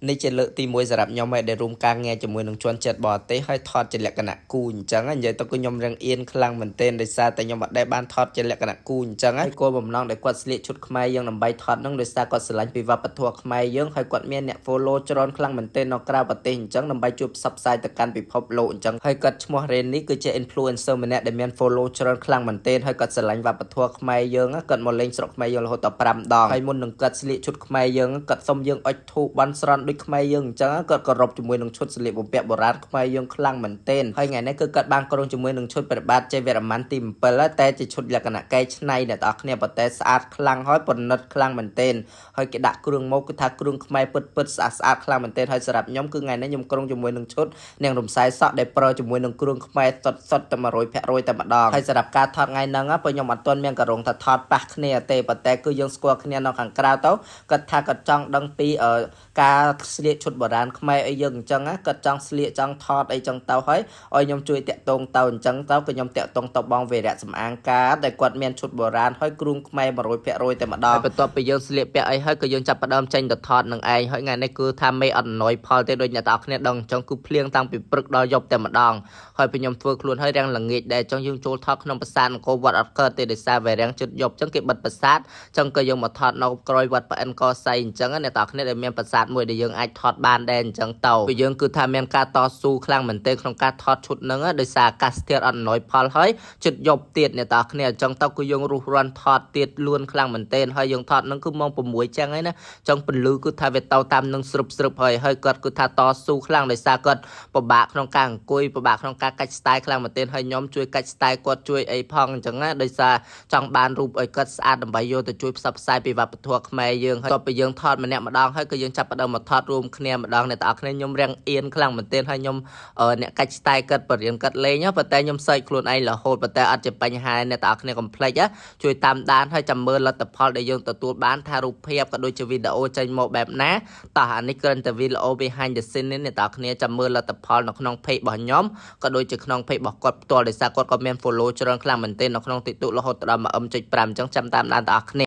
នេះជាលើកទី1សម្រាប់ខ្ញុំហើយដែលរួមការងារជាមួយនឹងជនជាតិបរទេសហើយថតជាលក្ខណៈគូអញ្ចឹងនិយាយទៅគឺខ្ញុំរឹងអៀនខ្លាំងមែនទែនដោយសារតែខ្ញុំអត់ដែលបានថតជាលក្ខណៈគូអញ្ចឹងហើយគោលបំណងដែលគាត់ស្លៀកឈុតខ្មែរយើងដើម្បីថតហ្នឹងដោយសារគាត់ស្រឡាញ់ពីវប្បធម៌ខ្មែរយើងហើយគាត់មានអ្នក follow ច្រើនខ្លាំងមែនទែននៅក្រៅប្រទេសអញ្ចឹងដើម្បីជួយផ្សព្វផ្សាយទៅកាន់ពិភពលោកអញ្ចឹងហើយគាត់ឈ្មោះ Reni គឺជា influencer ម្នាក់ដែលមាន follow ច្រើនខ្លាំងមែនទែនហើយគាត់ស្រឡាញ់វប្បធម៌ខ្មែរយើងគាត់មកលេងស្រុកខ្មែរយើងរហូតដល់5ដងហើយមុននឹងគាត់ស្លៀកឈុតខ្មែរយើងគាត់សុំយើងអុជធូបបន់ស្រន់ដូចខ្មែរយើងអញ្ចឹងគាត់គោរពជាមួយនឹងឈុតសម្លៀកបំពាក់បុរាណខ្មែរយើងខ្លាំងមែនទែនហើយថ្ងៃនេះគឺគាត់បានក្រុងជាមួយនឹងឈុតព្រះបាទជ័យវរ្ម័នទី7តែជាឈុតលក្ខណៈកែច្នៃអ្នកទាំងអស់គ្នាប៉ុន្តែស្អាតខ្លាំងហើយប្រណិតខ្លាំងមែនទែនហើយគេដាក់គ្រឿងមកគឺថាគ្រឿងខ្មែរពិតពិតស្អាតស្អាតខ្លាំងមែនទែនហើយសម្រាប់ខ្ញុំគឺថ្ងៃនេះខ្ញុំក្រុងជាមួយនឹងឈុតនាងរំសាយសក់ដែលប្រើជាមួយនឹងគ្រឿងខ្មែរសុតសុតតែ100%តែម្ដងហើយសម្រាប់ការថតថ្ងៃហ្នឹងព្រោះខ្ញុំអត់ទាន់មានការងថាថតប៉ះគ្នាទេប៉ុន្តែគឺយើងស្គាល់គ្នានៅខាងក្រៅទៅគាត់ថាគាត់ចង់ដឹងពីការស្លៀកឈុតបុរាណខ្មែរអីយើងអញ្ចឹងគាត់ចង់ស្លៀកចង់ថតអីចឹងទៅហើយឲ្យខ្ញុំជួយតាក់ទងទៅអញ្ចឹងទៅក៏ខ្ញុំតាក់ទងទៅបងវីរៈសំអាងការដែលគាត់មានឈុតបុរាណហើយគ្រឿងខ្មែរ100%តែម្ដងហើយបន្ទាប់ពីយើងស្លៀកពាក់អីហើយក៏យើងចាប់ផ្ដើមចេញទៅថតនឹងឯងហើយថ្ងៃនេះគឺថាមេអត់អំណោយផលទេដូចអ្នកទាំងអស់គ្នាដឹងអញ្ចឹងគឺភ្លៀងតាំងពីព្រឹកដល់យប់តែម្ដងហើយពេលខ្ញុំធ្វើខ្លួនហើយរាំងល្ងាចដែរអញ្ចឹងយើងចូលថតក្នុងប្រាសាទអង្គរវត្តអត់កើតទេដោយសារវារាំងជិតយប់អញ្ចឹងគេបិទប្រាសាទអញ្ចឹងក៏យើងមកថតនៅក្រោយវត្តប្អិនកសីអញ្ចឹងអ្នកទាំងអស់គ្នាដែលមានប្រាសាទមួយដែលយើងអាចថតបានដែរអញ្ចឹងទៅពេលយើងគឺថាមានការតស៊ូខ្លាំងមែនទែនក្នុងការថតឈុតហ្នឹងដោយសារអាកាសធាតុអត់អំណោយផលហើយជិតយប់ទៀតអ្នកទាំងអស់គ្នាអញ្ចឹងទៅគឺយើងរុះរាន់ថតទៀតលួនខ្លាំងមែនទែនហើយយើងថតហ្នឹងគឺម៉ោង6ចឹងហើយណាចង់ពន្លឺគឺថាវាទៅតាមនឹងស្រុបស្រុបហើយហើយគាត់គឺថាតស៊ូខ្លាំងដោយសារគាត់ពិបាកក្នុងការអង្គុយពិបាកក្នុងការកាច់ style ខ្លាំងមែនទែនហើយខ្ញុំជួយកាច់ style គាត់ជួយអីផងអញ្ចឹងណាដោយសារចង់បានរូបឲ្យគាត់ស្អាតដើម្បីយកទៅជួយផ្សព្វផ្សាយពីវប្បធម៌ខ្មែរយើងហើយតទៅពីយើងថតម្នាក់ម្ដងហើយក៏យើងចាប់ផ្ដើមមកថតរួមគ្នាម្ដងអ្នកទាំងអស់គ្នាខ្ញុំរាំងអៀនខ្លាំងមែនទែនហើយខ្ញុំអ្នកកាច់ style គាត់បរៀនគាត់លេងប៉ុន្តែខ្ញុំសើចខ្លួនឯងរហូតប៉ុន្តែអត់ជាបញ្ហាអ្នកទាំងអស់គ្នាកុំភ្លេចជួយតាមដានហើយចាំមើលលទ្ធផលដែលយើងទទួលបានថារូបភាពក៏ដូចជាវីដេអូចេញមកបែបណាតោះអានេះគ្រាន់តែវីដេអូ behind the scene នេះអ្នកទាំងអស់គ្នាចាំមើលលទ្ធផលនៅក្នុង page របស់ខ្ញុំក៏ដូចជាក្នុង page របស់គាត់ផ្ទាល់ដោយសារគាត់ក៏មាន follow ច្រើនខ្លាំងមែនទែននៅក្នុង TikTok រហូតដល់ 1M.5 អញ្ចឹងចាំតាមដានទាំងអស់គ្នា។